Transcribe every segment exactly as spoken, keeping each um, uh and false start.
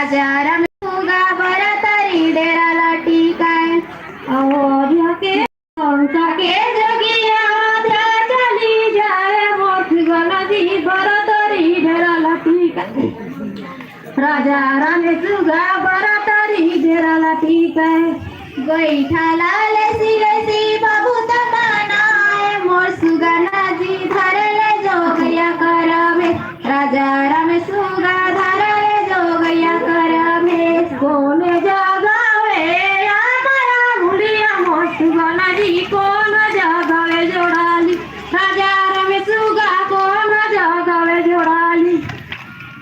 राजा राम सुगा बरतरी डेरा लटिकाए। अयोध्या के लंका के जोगिया अयोध्या चली जाए, मोर सुगना जी बरतरी डेरा लटिकाए। राजा राम सुगा बरतरी डेरा लटिकाए। गोइठा ला लेसी लेसी बाबू तमनाए, मोर सुगना जी धरे ले जोगैया करबे। राजा राम सुगा धरे ले जोगैया करबे। कोन जगह वे या माया भुलिया, मोर सुगना जी कोन जगह वे जोड़ाली। राजा राम सुगा कोन जगह वे जोड़ाली।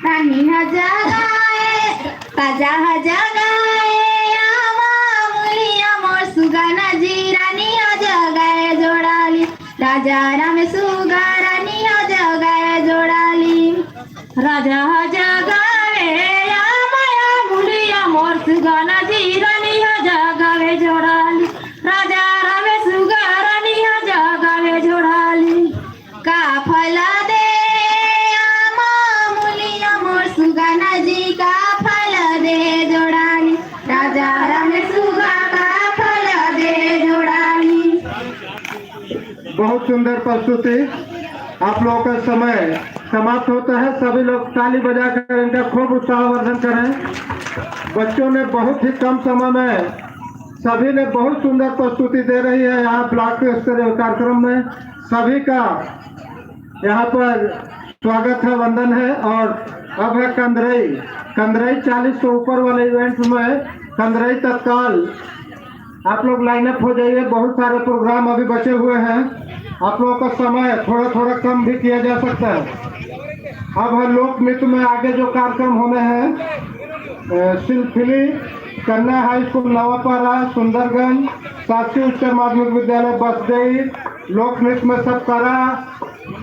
रानी ह जगाए, राजा ह जगाए, आवा मुलिया मोर सुगना जी, रानी ह जगाए जोड़ाली। राजा राम सुगा रानी ह जगाए जोड़ाली। राजा ह जगाए, आवा या मुलिया मोर सुगना जी, रानी ह जगाए जोड़ाली। राजा राम सुगा रानी ह जगाए जोड़ाली। का फल दे आमा मुलिया मोर सुगना जी, का फल दे जोड़ाली। राजा राम सुगा का फल दे जोड़ाली। बहुत सुंदर प्रस्तुति। आप लोगों का समय समाप्त होता है। सभी लोग ताली बजाकर इनका खूब उत्साहवर्धन करें। बच्चों ने बहुत ही कम समय में, सभी ने बहुत सुंदर प्रस्तुति दे रही है यहाँ ब्लॉक स्तरीय कार्यक्रम में। सभी का यहाँ पर स्वागत है, वंदन है। और अब है कंदरई। कंदरई चालीस से ऊपर वाले इवेंट में कंदरई तत्काल आप लोग लाइनअप हो जाइए। बहुत सारे प्रोग्राम अभी बचे हुए हैं। आप लोगों का समय थोड़ा थोड़ा कम भी किया जा सकता है। अब है लोक नृत्य में आगे जो कार्यक्रम होने हैं, अ, सिलफिली, कन्या हाई स्कूल नवापारा, सुंदरगंज, शासकीय उच्च माध्यमिक विद्यालय बसदेई, लोक नृत्य में सब करा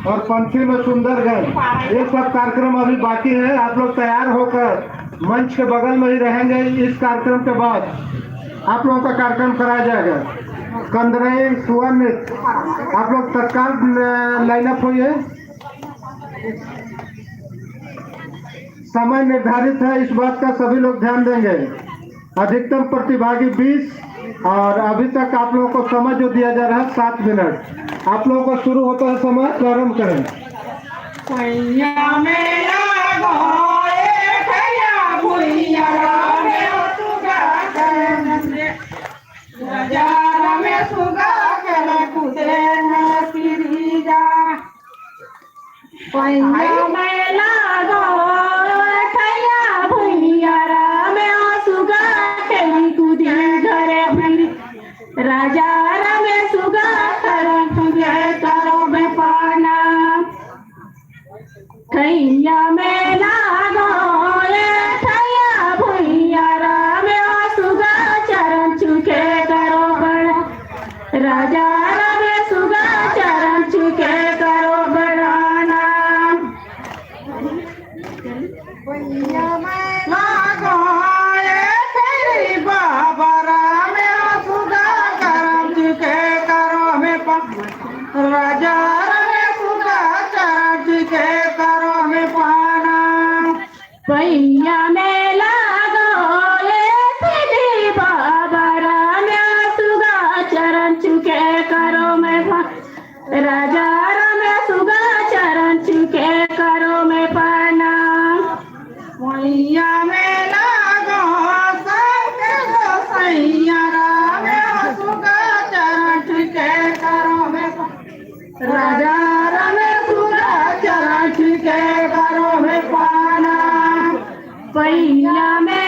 और पंथी में सुंदरगंज, ये सब कार्यक्रम अभी बाकी है। आप लोग तैयार होकर मंच के बगल में ही रहेंगे। इस कार्यक्रम के बाद आप लोगों का कार्यक्रम कराया जाएगा। कंदरई सुअर नृत्य, आप लोग तत्काल, अ, लाइनअप होइए। समय निर्धारित है, इस बात का सभी लोग ध्यान देंगे। अधिकतम प्रतिभागी बीस, और अभी तक आप लोगों को समय जो दिया जा रहा है, सात मिनट। आप लोगों को शुरू होता है समय, प्रारंभ करें। पैया में लागो, ए भैया, भुइया में सुगा करन दे। बाजार में सुगा के रख दे न सिरीजा। पैया में लागो, ए भैया, भुइया में सुगा के रख दे घरे फिर। राजा राम सुगा करन तुझे करो में पाना। खैया में लागो, ए खैया भुइया राम सुगा चरण चुके करो बड़ा। राजा राम सुगा चरण चुके करो बड़ाना। भैया में लागो, ए तेरी बाबा राम सुगा करम चुके करो में पा-, राजा राम सुगा करम चुके करो में पाना। पैया में लागो, ए तेरी बाबा राम सुगा चरण चुके करो में पा-, राजा राम सुगा चरण चुके करो में पाना। पैया में लागो, शंकर गोसैया राम सुगा चरण चुके करो में पा-, राजा राम सुगा चरण चुके करो में पाना। पैया में